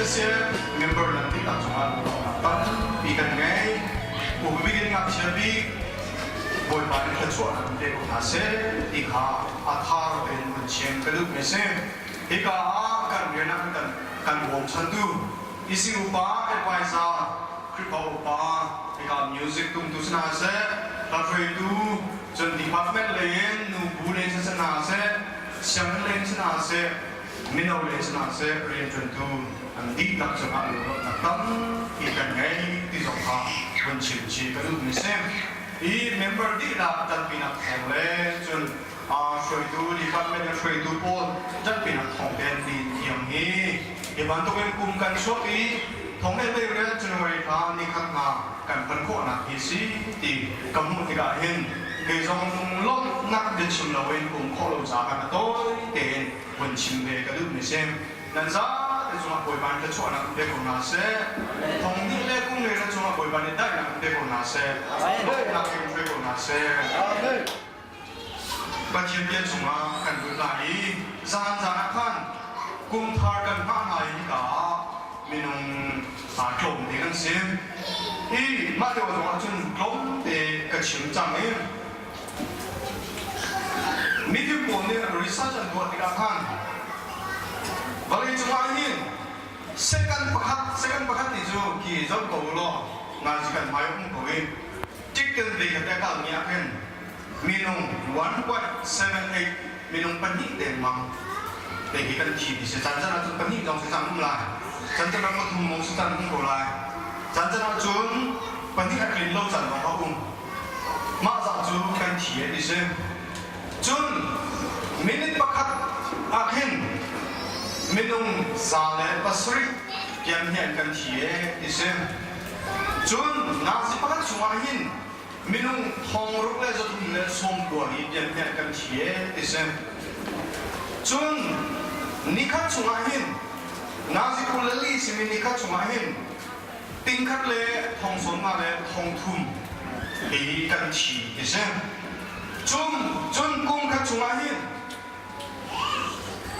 CSF member nan dihlak cungah lunglawmhnak tampi kan ngei. Upa bik in ngakchia bik Bawipa nih thluachuahnak in pe ko hna seh ti kha a thar tein vun chim ka duhmi a si. Hika ah kan rian ah kan kan bawmchantu isi upa advisor Khrihfa upa hika music tumtu si hna seh, hla hruaitu cun department lei in nubu lei in si hna seh, sianginn lei in si hna seh, mino lei si hna seh rianṭuantu an dihlak cungah lunglawmhnak tampi kan ngei ti zong kha vun chim chih ka duhmi si. Hi member dihlak ṭanpinak thawng le cun hruaitu department le hruaitu pawl ṭanpinak thawng ten ni thiam hi hi bantukin kum kan chuak i thong le teirial January thla nikhat hna kan hman khawhnak hi si ti ka hmuh tikah hin kei zong lunglawmhnak biachim loin um khawh lo caah kan a tawi tein vun chim ve ka duhmi si. Nan zate cungah Bawipa nih thluachuahnak in pe ko hna seh. Thong nih le kum le na cungah Bawipa nih daihnak in pe ko hna seh. Daihnak in hruai ko hna seh. Pathian bia cungah kan lut lai i zan zan ah khan kum thar kan hngah hna i hika ah minung tlawm te kan si. Hi mah lio zongah cun tlawmte ka chim cang i mifim pawl nih research an tuah tikah khan vawlei cungah hin second pakhat second pakhat ti cu ki zoh ko u law ngazi kan hmai um ko i tikten ve khat a kalmi ah khin minung 1.78 minung pahnih dengmang te hi kan thi ti si caan caan ahcun pahnih lawng si cang um lai caan caan ah pathum lawng si cang um ko lai caan caan ahcun pahnih a tlin lo caan zong a um mah zah cu kan thi a ti si cun minute pakhat ah khin minung 107 tiang hian kan thi e ti si cun nazi pakhat chungah hin minung 6390 hi pianpian kan thi e ti si. Cun nikhat chungah hin nazi 24 simi nikhat chungah hin tingkhat le thong sawmnga le thong thum hi kan thi ti si. Cun cun kum khat chungah hin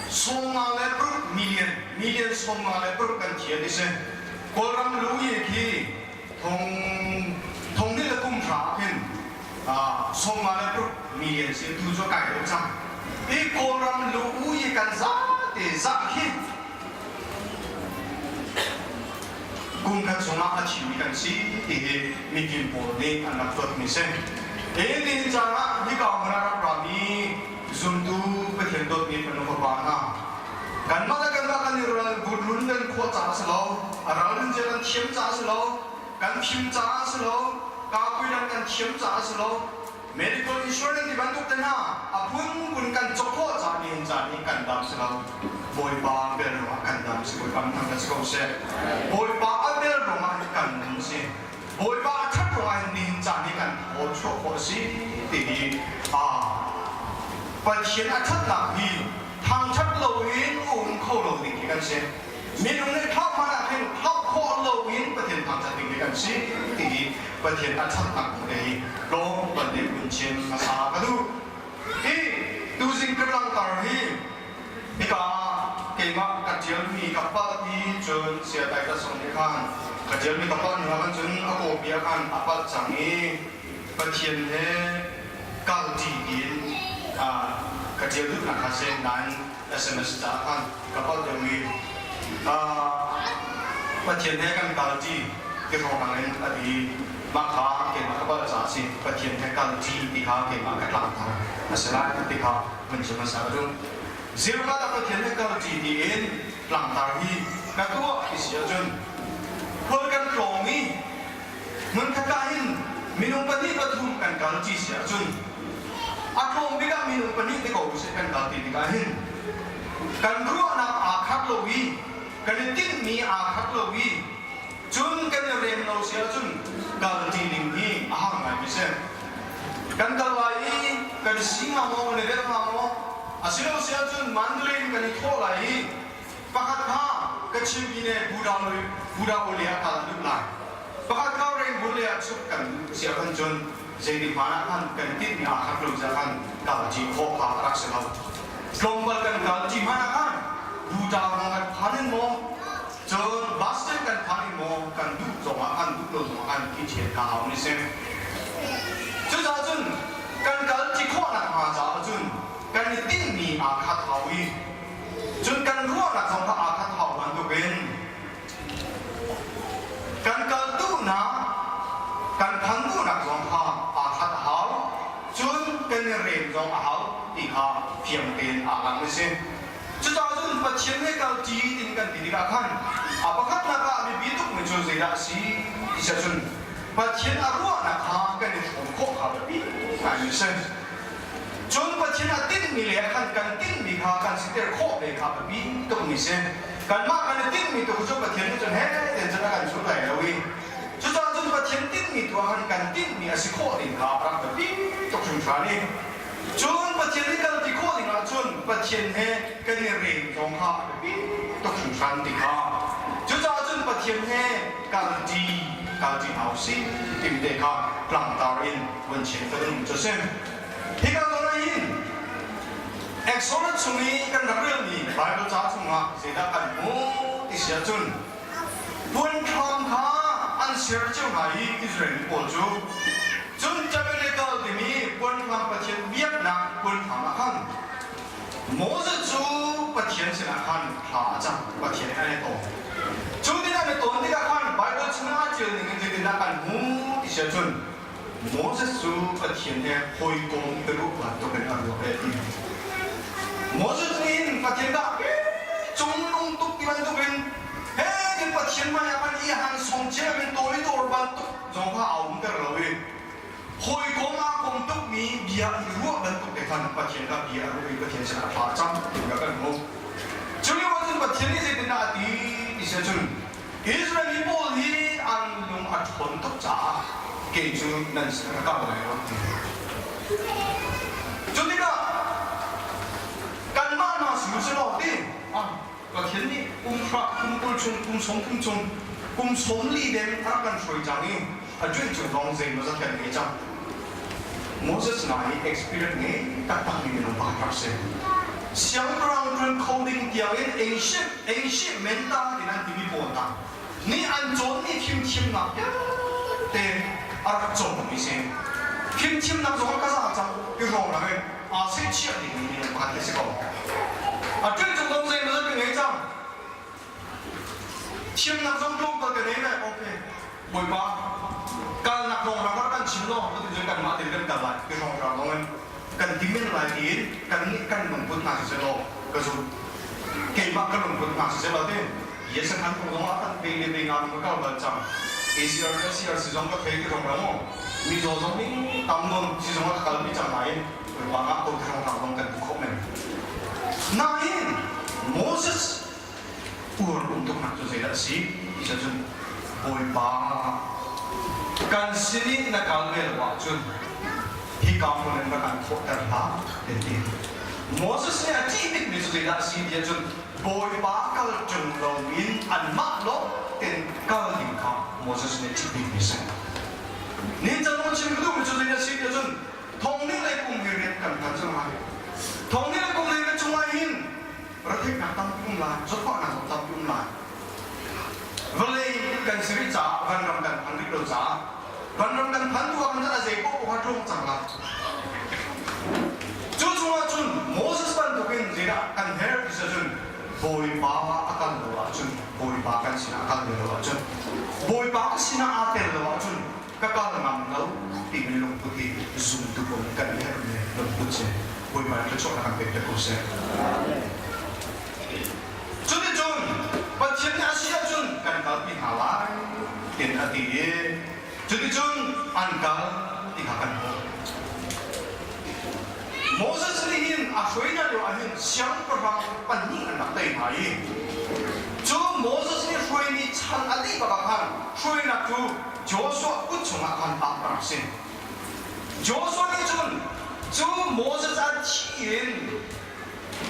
56 million million 56 kan thi ti si. Kawlram lu i khi thong thong ni le kum hra khin 56 million si tu cu kai lo cang i Kawlram lu i kan za te za khi kum khat chungah a thimi kan si ti hi mifim pawl nih an rak tuatmi si. Hi nihin caan ah hika hmun ah rak rami zumtu Pathian dawtmi fanu fapa hna kanmah le kanmah kan i ral run kan khawh caah si lo, a ral cia kan thiam caah si lo, kan fim caah si lo, kakuidan kan thiam caah si lo, medical insurance ti bantuk te hna a phunphun kan cawk khawh caah nihin caan hi kan dam si lo. Bawipa bel ruangah kan dam si, Bawipa min thangṭhat si ko seh. Bawipa a bel ruangah hin kan nung si. Bawipa a ṭhat ruangah hin nihin caan hi kan thaw chuah khawh a si ti hi Pathian a ṭhatnak hi thangṭhat loin um kho lo ding hi kan si. Minung nih thlauh hmanh ah khin thlauh khawh loin Pathian thangṭhat ding hi kan si ti hi Pathian a ṭhatnak kong te hi tlawmpal te kun chim hmasa ka duh. Hi tuzing ka tlangtar hi hika keimah ka ṭialmi ka palh i cun siatai ka song nih khan ka ṭialmi ka palh hnu ah khan cun a kawpi ah khan a palh cang i Pathian he kalṭi tiin ka ṭial duhnak kha si nain SMS caah khan ka palh deuh i Pathian he kan kalṭi ti hrawng in a ti mah kha keimah ka palh caah a si Pathian he kalṭi ti kha keimah ka tlangtar a si lai ti kha vun chim hmasa ka duh. Zirkat ah Pathian he kalṭi tiin tlangtar hi ka tuah ti si ahcun khual kan tlawng i hmunkhat ah hin minung pahnih pathum kan kal ti si ahcun a tlawm bik ah minung pahnih te ko usih kan kal ti tikah hin kan ruahnak aa khat lo i kan i tinhmi aa khat lo i cun kan i rem lo si ahcun kal ti ning hi a har ngaimi si. Kan kal lai i kan i si hnga maw, kan i rel hnga maw? Asilo si ahcun Mandalay in kan i thawh lai i pakhat kha Kachin Pyine Buddha Buddha Ole ah kal a duh lai. Pakhat kha Rainbow lei ah chuk kan duh si ahkhan cun zeitik hmanh ah khan kan tinhmi aa khat lo zia khan kal ṭi khawh kha a rak si lo. Tlawmpal kan kal ṭi hmanh ah khan Buddha hmang kan phan in maw? Cun bus stand kan phan i maw kan duh zongah kan duh lo zongah kan ti ṭhian ka hau ni si. Cucaah cun kan kal ṭi khawhnak hnga caah cun kan i tinhmi aa khat hau i cun kan ruahnak zong kha aa khat hau bantukin kan kal duhnak kan phan duhnak zong kha aa khat a hau. Cun kan i rem zong a hau ti kha fiang tein aa lang a si. Cucaah cun Pathian he kal ṭi tin kan ti tikah khan a pakhatnak ah a biapi tukmi cu zeidah a si ti si ahcun Pathian a ruahnak kha kan i hrawm khawh kha biapi ngaimi a si. Cun Pathian a tinhmi le khan kan tinhmi kha kan siter khawh ve kha biapi tukmi a si. Kanmah kan i tinhmi tu cu Pathian nih cun he ten cun a kan zul lai lo i cucaah cun Pathian tinhmi tu ah khan kan tinhmi a si khawh ding kha a rak biapi tuk hringhran i Cun Pathian nih kan ti khawh ding ahcun Pathian he kan i rem zong kha a biapi tuk hringhran ti kha. Cucaah cun Pathian he kalṭi kalṭi hna usih timi te kha tlangtar in vun chim ka duh cu a si. Hika zawn ah hin Exodus chung i kan rak relmi Bible ca chungah zeidah kan hmuh ti si ahcun Puanthlam kha an ser cio hna i Israel mi pawl cu cun tabernacle timi puanthlam Pathian biaknak puanthlam ah khan Moses cu Pathian sinah khan thla a cam. Pathian nih an i tawn. Cu tin an i tawn tikah khan Bible chungah aa ṭial ning in zeitindah kan hmuh ti si ahcun Moses cu Pathian he hawikom biaruah bantukin a ruah ve ti. Moses nih hin Pathian dah cungnung tuk ti bantukin he tin Pathian hmai ah khan i han song cia in toidor bantuk zong kha aa umter lo i hawikom aa kom tukmi bia i ruah bantuk te khan Pathian kha bia a ruah i Pathian sinah thla a cam ti kha kan hmuh. Cu lio ah cun Pathian nih zeitindah a ti ti si ahcun Israel mi pawl hi an lung a ṭhawn tuk caah kei cu nan sin ka kal lai lo ti. Cu tikah kanmah hna si u law ti Pathian nih kum hra kum 20 chung kum 30 chung kum 40 deng a rak kan hruai cang i a ṭuih cung zong zeimawzat kan ngei cang. Moses hna hi experience ngei taktak mi minung pakhat rak si. Siangpahrang ṭuan kho ding tiangin ancient ancient menta in an timi pawl hna nih an cawnmi fimthiamnak vialte a rak cawngmi si. Fimthiamnak zong a ka za cang ti hrawng lang in aa sehchiah dingmi minung pakhat khi si ko. A ṭuan cung zong zeimawzat ka ngei cang. Thiamnak zong tlawmpal ka ngei ve. Okay. Bawipa, kalnak rawng rak kan chim law cutin cun kanmah tein kan kal lai ti hrawnghrang zong in kan ti men lai tiin kan nih kan lungput hna siseh law ka zumh. Keimah ka lungput hna siseh law ti Yes khan kong zong ah kan pe le pe nga ka kal bal cang. ACR le CRC zong ka thei ti hrawnghrang mu. Mizaw zong nih tam nawn si zong ah ka kalpi cang nain Bawipa ngah ko ti hrawnghrang zong kan ti khawh men. Nain Moses uar um tuknak cu zeidah a si ti cun Bawipa kan sin i na kal ve lo ahcun hika hmun in rak kan thawhter hlah an ti. Moses nih a ṭih bikmi cu zeidah a si ti ahcun Bawipa kal ṭung loin anmah lawng tein kal ding kha Moses nih a ṭih bikmi a si. Ni can chim ka duhmi cu zeidah a si ti ahcun thong nih le kum hi rian kan kan cang lai. Thong nih le kum li na cungah hin retheihnak tampi um lai, zawtfahnak zong tampi um lai. Vawlei kan si rih caah vanram kan phan rih lo caah vanram kan phan tu ah kan a zei paoh kha tlung cang lai. Cu chungah cun Moses bantukin zeidah kan herh ti cun Bawipa a kal lo ahcun Bawipa kan sinah a kal ve lo ahcun Bawipa ka sinah aa tel lo ahcun ka kal ngam lo timi lungput hi zumtu pawl nih kan herhmi lungput si. Bawipa nih thluachuahnak kan pek te ko seh. Cuticun Pathian nih a si ahcun kan kalpi hna lai tiin a ti i cuticun an kal ti kha kan hmuh. Moses nih hin a hruai hna lio ah hin siangpahrang pahnih an rak tei hna i cu Moses nih hruaimi chan a dih bak ah khan hruainak cu Joshua kut chungah khan ap a rak si. Joshua nih cun cu Moses a thi in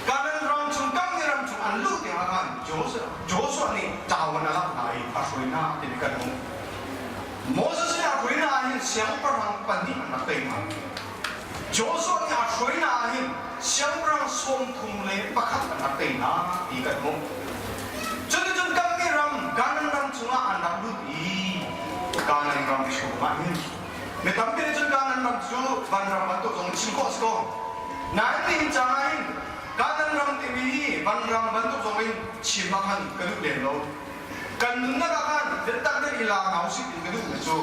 Canaan ram chung Kanni ram chung an luh tiangah khan Joshua nih ṭawan a lak hna i a hruai hna timi kan hmuh. Moses nih a hruai hna ah hin siangpahrang pahnih an rak tei hna. Joshua nih a hruai hna ah hin siangpahrang 31 an rak tei hna ti kan hmuh. Cuticun Kanni ram. chungah an rak lut i Kanaan ram chungah hin mi tampi nih cun Kanaan ram cu vanram bantuk zong chim khawh si ko. Nain nihin caan ah hin Kanaan ram timi hi vanram bantuk zong in chim ah khan ka duh lem lo. Kan nunnak ah khan biatak deuh i la hna usih ti ka duhmi cu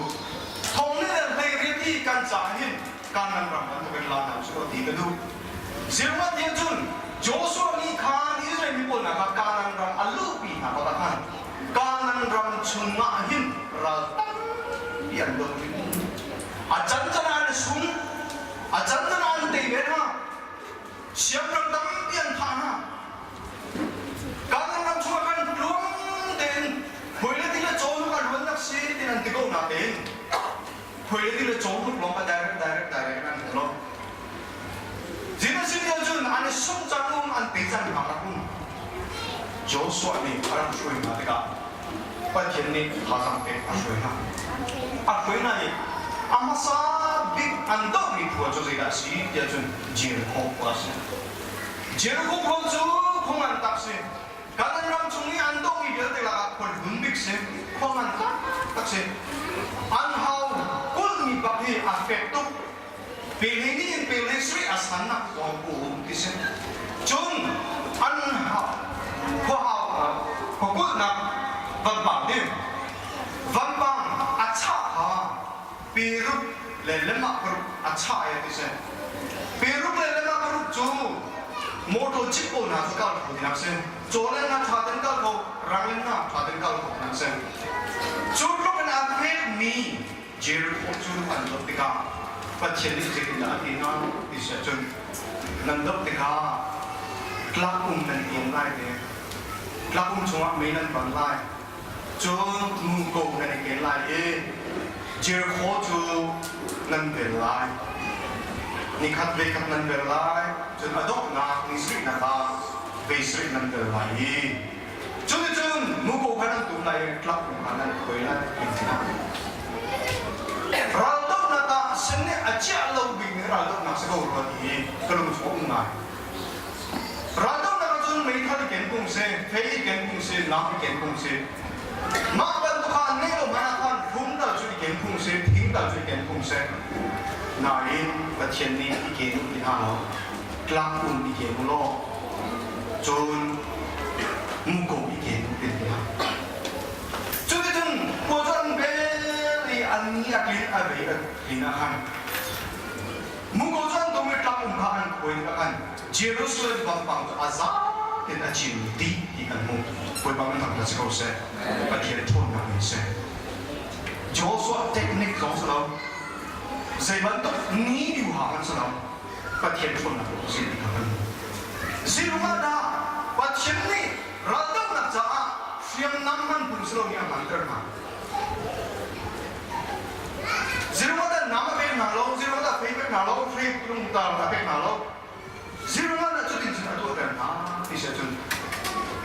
thong le hlei riat i kan caah hin Kanaan ram bantuk in la hna usih ti ka duh. Zirmat nih cun Joshua nih khan Israel mi pawl hna kha Kanaan ram a luhpi hna bak ah khan Kanaan ram chungah hin ral tampi an doh rih. A cancan ah an sung, a cancan ah an tei ve hna. Siamram tampi an thah hna. Kanaan ram chungah khan tluang tein khuai le ti le caw hnuk a luannak si tin an ti ko natein khuai le ti le caw hnuk lawng kha direct direct direct an ti lo. Zin a cun an i sungh cang um an pe cang hna rak um. Joshua nih a rak hruai hna tikah Pathian nih thazaang pek a hruai hna. A hruai hna i a hmasa bik an dohmi khua cu zeidah a si tiah cun Jericho khua a si. Jericho khua cu khua ngan tak si. Kanaan ram chung i an dohmi vialte lakah khua hlun bik si. Khua ngan taktak si. An hau kulhmi bak hi a fek tuk. Pele nih in pele sui a sannak kong um ti si. Cun an khua hau khua kulhnak vampang ding. Vampang a chah kha peruk le lemah paruk a chah ya ti si. Peruk le lemah paruk cu motor chip pawl hna cu kal kho tinak si. Cawlen na tha ten kal kho, ranglen na tha ten kal kho tinak si. Cu tluk in a fek mi Jericho cu an doh tikah Pathian nih zeitindah a ti hna ti si ahcun nan doh tikah tlak um nan tiam lai le tlak um chungah mei nan van lai cun muko nan i ken lai i Jericho cu nan vel lai nikhat ve khat nan vel lai cun a donghnak ni sarihnak ah ve sarih nan vel lai i Cuticun muko kha nan tum lai i tlak um kha nan khuai lai ti hna. Raldohnak ah sin nih a ciah lo bikmi raldohnak si ko rua ti hi ka lung chung um ngai. Raldohnak ah cun meithal i ken kung si, fei i ken kung si, nak i ken kung si. Mah bantuk kha an ngeih lo hmanh ah khan rum tal cu i ken kung si, thing tal cu i ken kung si. Nain Pathian nih i ken u ti hna lo. Tlak um i ken u law cun muko i ken u ti hna. Cuticun khuacan bel i an ni a tlin a vei a tlin ah khan muko cu an tum i tlak um kha an khuai tikah khan Jerusalem vampang cu a za tein a cim dih ti kan hmuh. Bawipa min thangṭhat si ko seh. Pathian ṭhawnnak in seh. Joshua technique zong si lo. Zei bantuk ni duha kan si lo. Pathian ṭhawnnak a si ti kha kan hmuh. Zeiruangah dah Pathian nih raldohnak caah hriamnam hman phung si lomi a hmanter hna? Zeiruangah dah nam a pek hna lo? Zeiruangah dah fei pek hna lo? Fei lungtar a pek hna lo? Zeiruangah dah cutin cun a tuahter hna? Ti si ahcun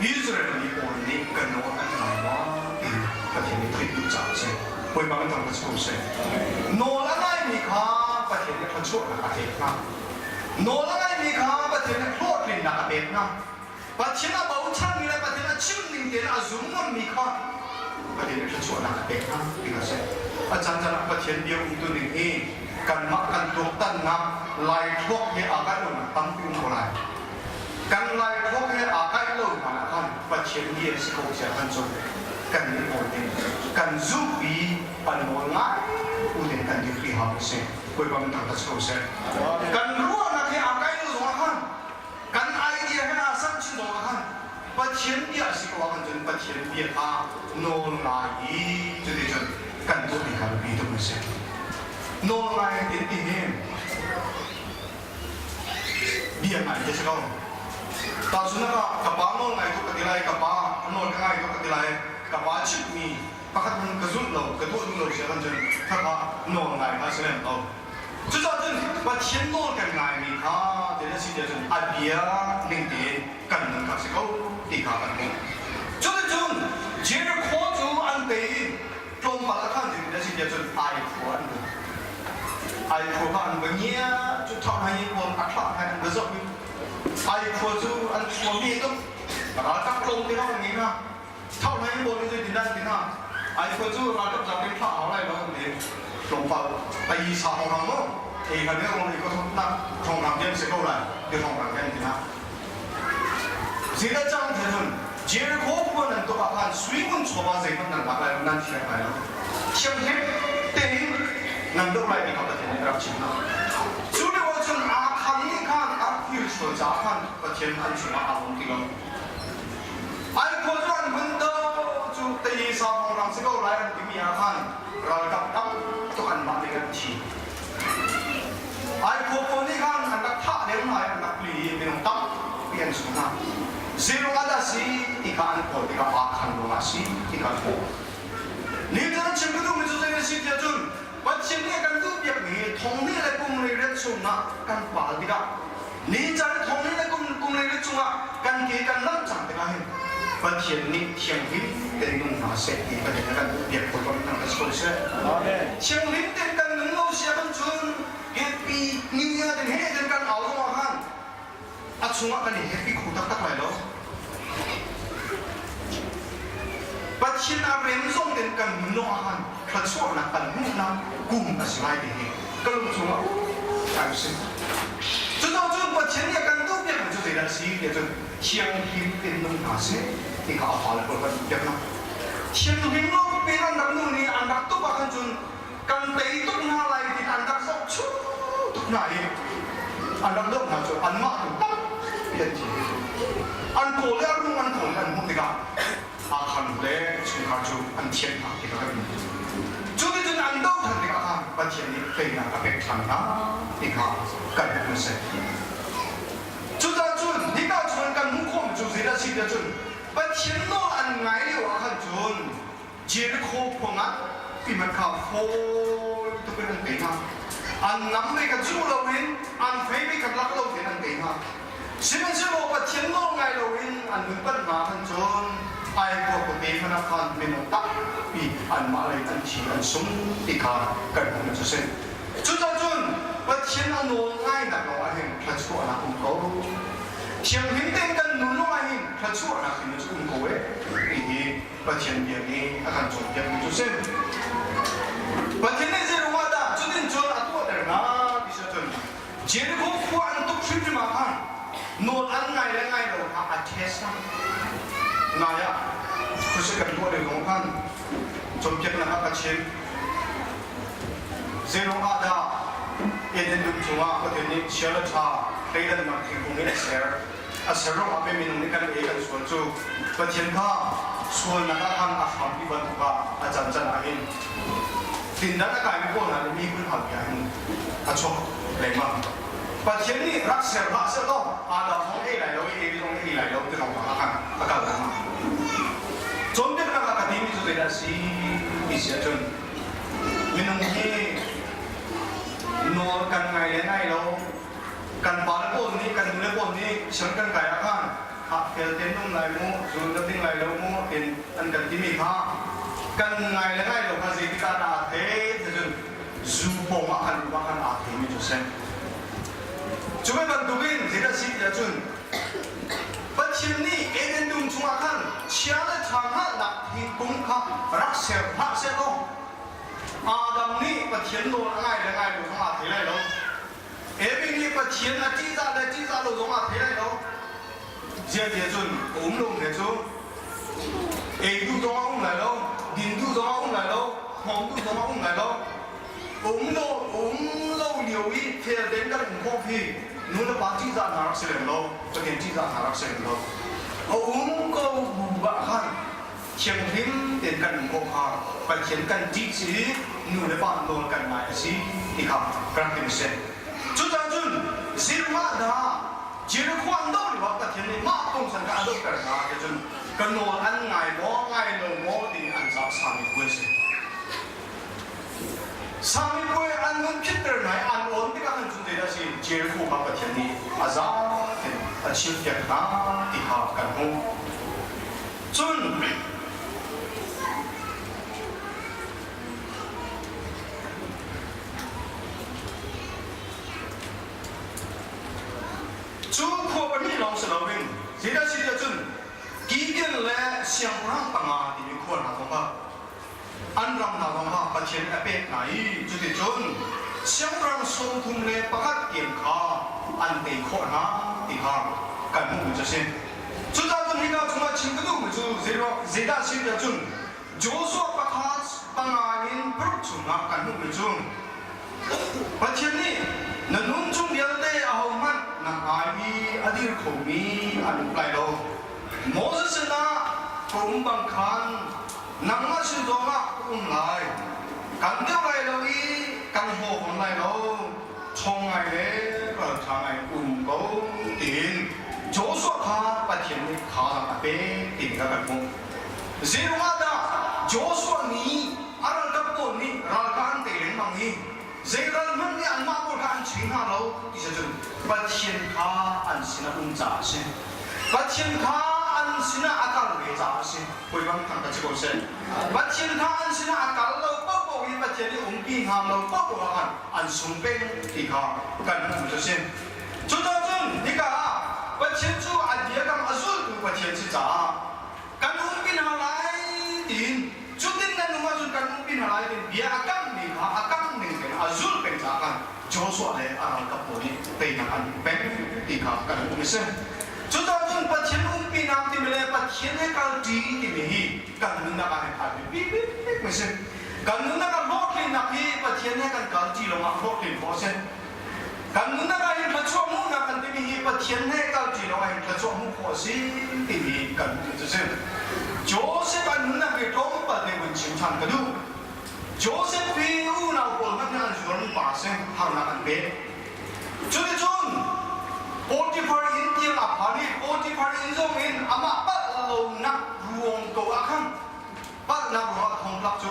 Israel mi pawl nih kan nawl an ngai maw ti Pathian nih theih duh caah a si. Bawipa kan thangṭhat si ko seh. Nawl a ngaimi kha Pathian nih thluachuahnak a pek hna. Nawl a ngaimi kha Pathian nih hlawhtlinnak a pek hna. Pathian a bochanmi le Pathian a chim ning tein a zum ngammi kha Pathian nih thluachuahnak a pek hna ti kha a si. A cancan ah Pathian bia umtu ning hi kanmah kan tuaktannak laithluak he aa kaih lonak tampi um ko lai. Kan laithluak he aa kaih lo hna ah khan Pathian bia si ko cia kan cu kan nih pawl nih kan zumh i an nawl ngai u ding kan dirpi hau a si. Bawipa min thangṭhat si ko seh. Kan ruahnak he aa kaih lo zongah khan kan idea he aa samh chin zongah khan Pathian bia a si ko ahcun cun Pathian bia kha nawl ngai i cuticun kan tuahmi kha biapi tuk a si. Nawl ngai tin ti hi bia ngai te si ko. Tahchunhnak ah ka pa nawl ngai tuk ka ti lai, ka pa nawl ka ngai tuk ka ti lai, ka pa chimhmi pakhat hmanh ka zulh lo, ka tuah duh lo si ahcun khakha nawl ngai kha si lem lo. Cucaah cun Pathian nawl kan ngaimi kha ti na si tiah cun a bia ning tein kan nun kha si ko ti kha kan hmuh. Cuticun Jericho cu an tei i tlawmpal a khan ding na si tiah cun ai khua an hmu. Ai khua kha an va ngia cu thah hna i pawl a thlah hna an va zoh i ai khua cu an khua mi tuk ralkap tlawm te lawng an ngei hna. Thau hlei in bawl in zeitin dah an ti hna? Ai khua cu ralkap zapi in thlah hau lai lo an ti. Tlawmpal ai sa hrawnghrang maw? Ei kha ne rong ei ko nak hrawnghrang diam si ko lai ti hrawnghrang an ti hna. Zeidah cang ti cun Jericho khua nan tuk ah khan sui ngun chawva zeihmanh nan lak lai lo, nan fiang lai lo. Thianghlim tein nan doh lai ti kha Pathian nih a rak chim hna. Cu lio ah cun Akhan nih khan a rak thil sual caah khan Pathian an cungah aa lawm ti lo. Ai khua cu an hun do cu tei sa hrawnghrang si ko lai an timi ah khan ralkap tam tuk anmah nih an thi. Ai khua pawl nih khan an rak thah deuh hna i an rak pli i minung tampi an sung hna. Zeiruang ah dah si ti kha an kawl tikah aa khan ruangah si ti kha an hmuh. Ni cu an chim ka duhmi cu zei a si tiah cun Pathian nih a kan duhpiakmi thong hnih le kum li riat chungah kan pal tikah ni caan thong hnih le kum kum li riat chungah kan ke kan lamh cang tikah hin Pathian nih thianghlim tein nung hna seh ti Pathian a kan duhpiak ko kan kan si ko seh. Thianghlim tein kan nung lo sia kan cun happy new year din he din kan au zong ah khan a chungah kan i happy kho taktak lai lo. Pathian a rem zong in kan nun lawng ah khan thluachuahnak kan hmuhnak kum a si lai ti hi ka lung chungah kan si. Cuticun Pathian nih a kan duhpiakmi cu zeidah a si tiah cun thianghlim in nung hna seh ti kha a fale pawl kan duhpiak hna. Thianghlim lo piin an rak nun i an rak tuk ah khan cun kan tei tuk hna lai ti an rak zoh chung tuk hna i an rak doh hna cu anmah tu tampi an thi. An kawl i a rung an kawl i an hmuh tikah Akhan le chungkhar cu an thianh hna ti kha kan hmuh. Cu ticun an doh than tikah khan Pathian nih teinak a pek ṭhan hna ti kha kan hmuh a si. Cucaah cun hika cun kan hmuh khawhmi cu zeidah a si tiah cun Pathian nawl an ngai lio ah khan cun Jericho khua ngan piman kha fawi tuk in an tei hna. An nam mei kha cuh loin an fei mei kha lak lo tein an tei hna. Sihmanhsehlaw Pathian nawl ngai loin an hun panh hna khan cun Ai-khua khuate hmanh ah khan minung tampi anmah lei an thi an sung ti kha kan hmuh cu si. Cucaah cun Pathian a nawl ngainak lawng ah hin thluachuahnak um ko. Thianghlim tein kan nun lawng ah hin thluachuahnak timi cu um ko ee ti hi Pathian bia nih a kan cawnpiakmi cu si. Pathian nih zeiruang ah dah cutin cun a tuahter hna ti si ahcun Jericho khua an tuk hrimhrim ah khan nawl an ngai le ngai lo kha a test hna. Nai ah khuasik kan tuah lio zong khan cawnpiaknak ah ka chim. Zeiruang ah dah Eden dum cungah Pathian nih chia le ṭha thleidannak thingkung in a ser? A ser ruangah pei minung nih kan ei kan sual cu Pathian kha sualnak ah khan a hrampi bantuk ah a can can ah hin tindan a kaimi pawl hna nih mi hun hal bia hin a chuak lengmang. Pathian nih rak ser hlah seh law Adam zong ei lai lo i Evi zong ei lai lo ti zong ah khan a kal lengmang. Cawnpiaknak ah ka timi cu zeidah a si ti si ahcun minung hi nawl kan ngai le ngai lo kan pa le pawl nih kan nu le pawl nih siang kan kai ah khan ah fel tein um lai mu zul na ding lai lo mu tin an kan timi kha kan ngai le ngai lo kha zeitik ah dah aa thei ti cun zu pawng ah khan ah khan aa theimi cu si cu ve bantukin zeidah si ti ahcun Pathian nih Eden dum chungah khan chia le ṭha hngalhnak thingkung kha rak ser hlah seh law Adam nih Pathian nawl a ngai le ngai lo zong aa thei lai lo. Evi nih Pathian a ṭihzah le ṭihzah lo zong aa thei lai lo. Ziatia cun a um lo he cu ei duh zong a um lai lo, din duh zong a um lai lo, hmawm duh zong a um lai lo. Um lo um lo lio i fel tein kan um khawh khi nu le pa ṭihzah hna rak si lem lo, Pathian ṭihzah hna rak si lem lo. A um ko bu ah khan thianghlim tein kan um khawh kha Pathian kan ṭih si nu le pa nawl kan ngai a si ti kha ka rak ti seh. Cucaah cun zirmah dah Jericho an doh lio ah Pathian nih mah pungsan kha a dohter hna ti cun ka nawl an ngai maw ngai lo maw ti an zah sami puai si. Sami puai an nun phitter hna i an awn tikah khan cun zeidah a si Jericho kha Pathian nih a za in a chimpiak hna ti kha kan hmuh. Cun cu khua pahnih lawng si loin zeidah si tiah cun Gideon le siangpahrang panga timi khua hna zong kha an ram hna zong kha Pathian a pek hna i cuticun siangpahrang 31 tiang kha an tei khawh hna ti kha kan hmuhmi cu a si. Cucaah cun hika chungah chim ka duhmi cu zeidah a si tiah cun Joshua pakhat panga in paruk chungah kan hmuhmi cu Pathian nih na nun chung vialte ahohmanh na hmai i a dir khomi an um lai lo. Moses sinah ka um bang khan nangmah sin zongah ka um lai. Kan deuh lai lo i kan haw fawn lai lo. Ṭhawng ngai le ralṭha ngai um ko tiin Joshua kha Pathian nih thazaang a pek ti kha kan hmuh. Zeiruangah dah Joshua nih a ralkap pawl nih ralkah an tei lengmang i zei ral hmanh nih anmah pawl kha an ching hna lo ti cun Pathian kha an sinah um caah a si. Pathian kha an sinah a kal ve caah a si. Hawi bang thang ka si ko seh. Pathian kha an sinah a kal lo paohpaoh i Pathian nih umpi hna lo paohpaoh ah khan an sung peng ti kha kan hmuh cu a si. Cucaah hika ah Pathian cu a biakam a zultu Pathian si caah kan umpi hna lai tiin cutin nan um ahcun kan umpi hna lai tiin bia a kammi kha a kam ning tein a zulh peng caah khan Joshua le a ralkap pawl nih teinak an hmu peng ti kha kan hmuh a si. Cucaah cun Pathian umpinak timi le Pathian he kalṭi timi hi kan nunnak ah hin a biapi bik a si. Kan nunnak ah hlawhtlinnak hi Pathian he kan kalṭi lawngah hlawhtlin khawh a si. Kan nunnak ah hin thluachuah hmuhnak kan timi hi Pathian he kalṭi lawngah hin thluachuah hmuh khawh a si timi kan hmuh cu si. Joseph an nunnak hi tlawmpal te vun chim ṭhan ka duh. Joseph hi unau pawl hmanh nih an zuarmi pa a si, harnak an pek. Cuticun Potiphar inn tiang a phan i Potiphar inn zong in amah palh lonak ruang ko ah khan palhnak ruangah thongtlak cu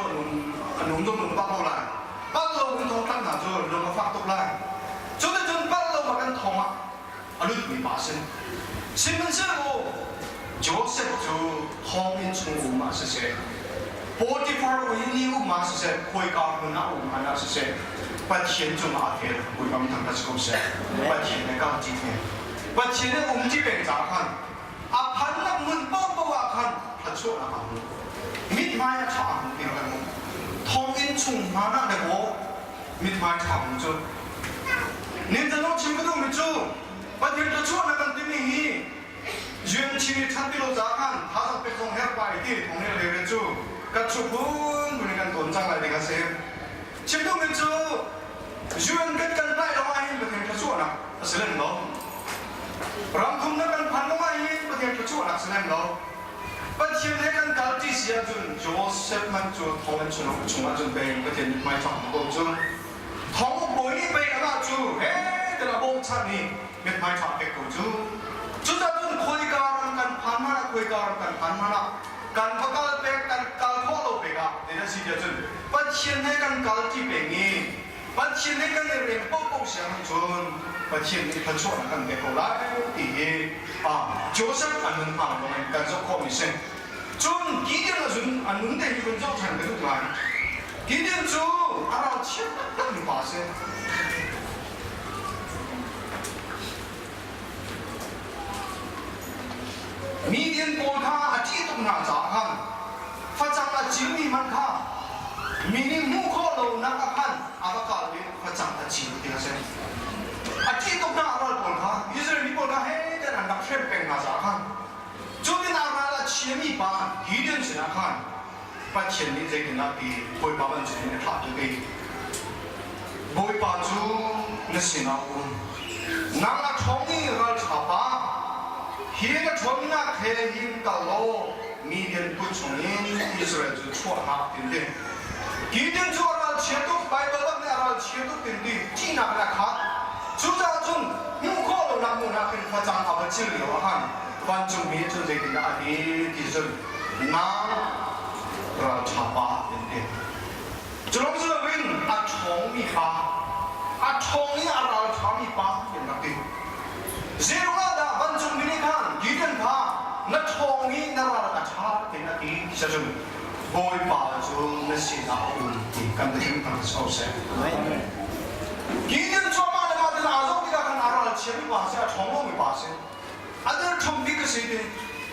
a nung zong nung pah ko lai. Palh lo in thongtlak hna cu lung a fak tuk lai. Cuticun palh lo ah kan thong ah a lutmi pa a si. Sihmanhsehlaw Joseph cu thonginn chung um ah siseh, Potiphar inn i um ah siseh, khawika hmun ah um hmanh ah siseh, Pathian cungah a fel, Bawipa min thangṭhat si ko seh. Pathian he kal ṭi peng. Pathian he um ṭi peng caah khan a phannak hmun paohpaoh ah khan thluachuahnak a hmu. Mithmai a ṭha a hmu ti kan hmuh. Thonginn chung hmanh ah dekaw mithmai ṭha hmu cu. Nintano chim ka duhmi cu Pathian thluachuahnak kan timi hi UN Chin i ṭhat ti lo caah khan thazaang pek zong herh pa i ti thong he le cu kan chuak phun phun in kan tawn cang lai ding a si. Chim duhmi cu UN kan kal lai lo ahhin Pathian thluachuahnak a si lem lo. Ram thumnak kan phan lo ahhin Pathian thluachuahnak si lem lo. Pathian he kan kal ṭi si ahcun Joseph man cu thonginn chungah cun pei Pathian mithmai ṭha ko cu. Thong bawi nih pei amah cu he tiah a bawmchan i mithmai ṭha pek ko cu. Cucaah cun khawika ram kan phan hmanh ah khawika ram kan phan hmanh ah kan va kal pek kan kal khawh lo pek ah ti na si tiah cun Pathian he kan kal ṭi peng i Pathian he kan i rem paohpaoh siang cun Pathian nih thluachuahnak kan pek ko lai ti hi Joseph a nun hmang in kan zoh khawhmi si. Cun Gideon a zun a nun te hi vun zoh ṭhan ka duh ngai. Gideon cu a ralchiat taktakmi pa a si. Midian pawl kha a ṭih tuk hna caah khan facang a cinmi hmanh kha mi nih hmuh khawh lonak ah khan a va kal i facang a cin ti a si. A ṭih tuk hna a ral pawl kha Israel mi pawl kha heh tiah an rak hrem peng hna caah khan Cutin a ral a chiami pa Gideon sinah khan Pathian nih zeitindah ti Bawipa bantukin a thlah tu ti. Bawipa cu na sinah um. Nang a ṭhawng i ralṭha pa, hi na ṭhawnnak he hin kal law Midian kut chungin Israel cu chuah hlah tin ti. Gideon cu a ralchia tuk, Baibal bak nih a ralchia tuk tin ti, ṭihnak in a khat. Cucaah cun hmuh khawh lonak hmun ah khin facang a va cil lio ah khan vancungmi cun zeitindah a ti ti cun nang ralṭha pa an ti. Cu lawng si loin a ṭhawngmi pa, a ṭhawng i a ralṭhami pa an rak ti. Zeiruangah dah vancungmi nih khan Gideon kha na ṭhawng i na ral a ṭha tiin a ti ti cun Bawipa cu na sinah a um ti kan chim kan si ko seh. Gideon cu amah le mah tin aa zoh tikah khan a ralchiami pa a si, a ṭhawng lomi pa a si. A derthawm bik a si ti.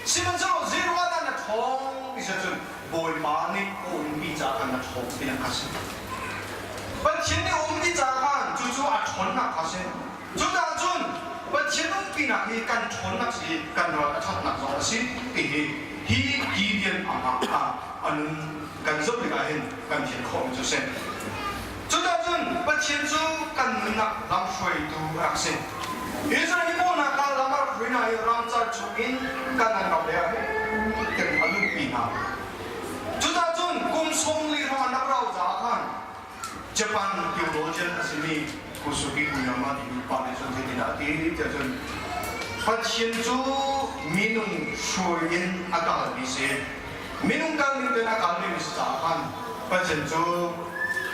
Sihmanhsehlaw zeiruangah dah na ṭhawng ti si ahcun Bawipa nih a umpi caah khan na ṭhawng tinak kha a si. Pathian nih a umpi caah khan cucu a ṭhawnnak kha a si. Cucaah cun Pathian umpinak hi kan ṭhawnnak si kan ral a ṭhatnak zong a si ti hi hi Gideon amah ah a nun kan zoh tikah hin kan theih khawhmi cu a si. Cucaah cun Pathian cu kan nunnak lamhruaitu a rak si. Israel mi pawl hna kha lam a rak hruai hna i ramcar chungin Kanaan ram lei ah hin a luhpi hna. Cucaah cun kum 40 hrawng an rak rau caah khan Japan theologian a simi Kosuke Kuyama timi pa nih cun zeitindah a ti tiah cun Pathian cu minung hruai in a kalmi si. Minung kalning tein a kalmi si caah khan Pathian cu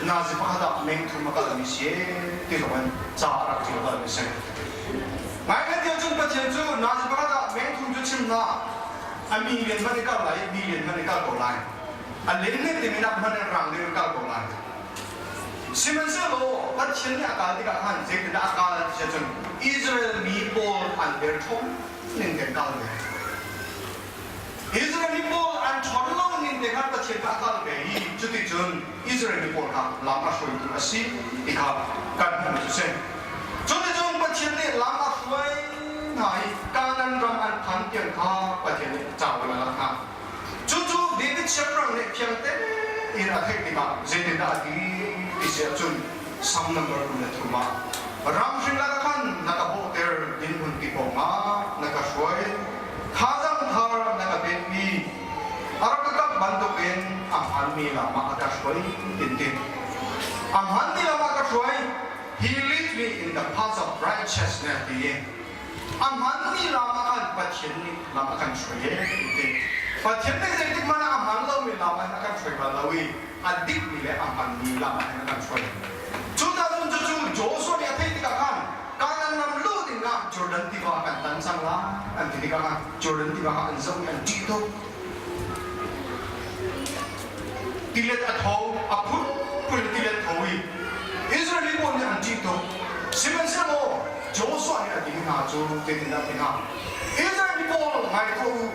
nazi pakhat ah meng thum a kalmi si ti zong in ca a rak ṭial balmi si. Ngaingai tiah cun Pathian cu nazi pakhat ah meng thum cu chim hna a mi lian hmanh i kal lai i mi lian hmanh i kal ko lai. A len len timi nak hmanh in rang deuh in kal ko lai. Sihmanhsehlaw Pathian nih a kal tikah khan zeitindah a kal ti cun Israel mi pawl an derthawm ning te kal ve. Israel mi pawl an ṭhawn lo ning te khan Pathian kha a kal ve i cuticun Israel mi pawl kha lam a hruaitu a si ti kha kan hmuh cu si. Cuticun Pathian nih lam a hruai hna i Kanaan ram an phan tiang kha Pathian nih cawl a lak hna. Cucu David siangpahrang nih fiang tein a theih tikah zeitindah a ti ti si ahcun Salm number 23 ah ramhring lakah khan na ka bawhter dinhmun ti pawngah na ka hruai thazaang thar na ka pekmi a rak ka kamh bantukin a hmaanmi lam ah a ka hruai tin ti a hmaanmi lam ah ka hruai. He leads me in the path of righteousness ti i A hmanmi lam ah khan Pathian nih lam a kan hruai e ti. Pathian nih zeitik hmanh ah a hman lomi lam ah hin a kan hruai bal lo i a dikmi le a hmanmi lam ah hin a kan hruai. Cucaah cun cucu Joshua nih a theih tikah khan Kanaan ram luh dingah Jordan tiva kan tan cang lai an ti tikah khan Jordan tiva kha an zoh i an ṭih tuk. Tilet a tho, a phunphun in tilet tho i Israel mi pawl nih an ṭih tuk. Sihmanhsehlaw Joshua nih a ti hna cu zeitindah a ti hna? Israel mi pawl ngai tuah u.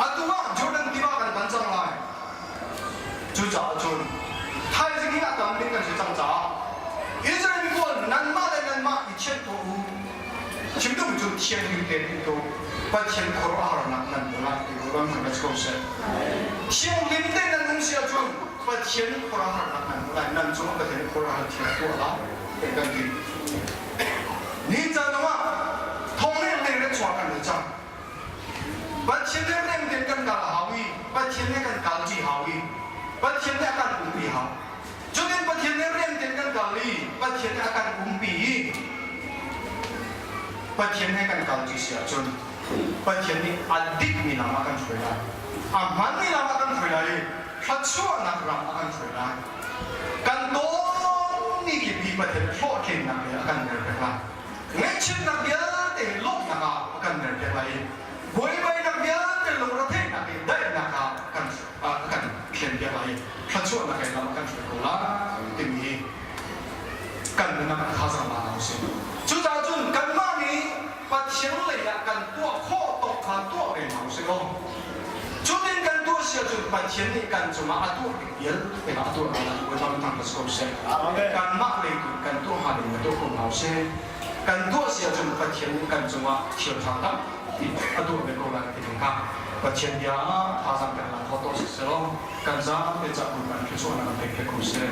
Atu ah Jordan tiva kan tan cang lai. Cucaah cun thaizing hi a tam ding kan si cang caah Israel mi pawl nanmah le nanmah i thianh tuah u. Chim duhmi cu thianghlim tein um tuah u. Pathian khuaruahharnak nan hmu lai ti ram kan ko seh. Thianghlim tein nan um si ahcun Pathian khuaruahharnak nan hmu lai. Nan cungah Pathian khuaruahhar thil a tuah lai kan ti. Ni caan ah thong le leng le chuah kan cang. Pathian he rem tein kan kal a hau i Pathian he kan kal ṭi hau i Pathian he a kan umpi hau. Cutin Pathian he rem tein kan kal i Pathian he a kan umpi i Pathian he kan kal ṭi si ahcun Pathian nih a dikmi lam ah kan hruai lai. A hmanmi lam ah kan hruai lai i thluachuahnak ram ah kan hruai lai. Kan tawnmi kip hi Pathian hlawhtlinnak he a kan merpek lai. Ngaihchiatnak vialte hi lawmhnak ah a kan merpiak lai i buaibainak vialte lungretheihnak hi daihnak ah kan a kan thlenpiak lai i thluachuahnak he lam a kan hruai ko lai timi hi kan nunnak ah thazaang la hna usih. Cucaah cun kanmah nih Pathian lei ah kan tuah khawh tawk kha tuah ve hna usih law cutin kan tuah si ahcun Pathian nih kan cungah a tuah ding vialte kha a tuah hna lai. Bawipa min thangṭhat si ko seh. Kanmah lei tu kan tuah hnga ding tuah ko hna usih. Kan tuah si ahcun Pathian nih kan cungah thil ṭha tampi a tuah ve ko lai ti ding kha Pathian bia thazaang kan lak khawh tawh si seh law kan zapi cah kan thluachuahnak kan pek ko seh.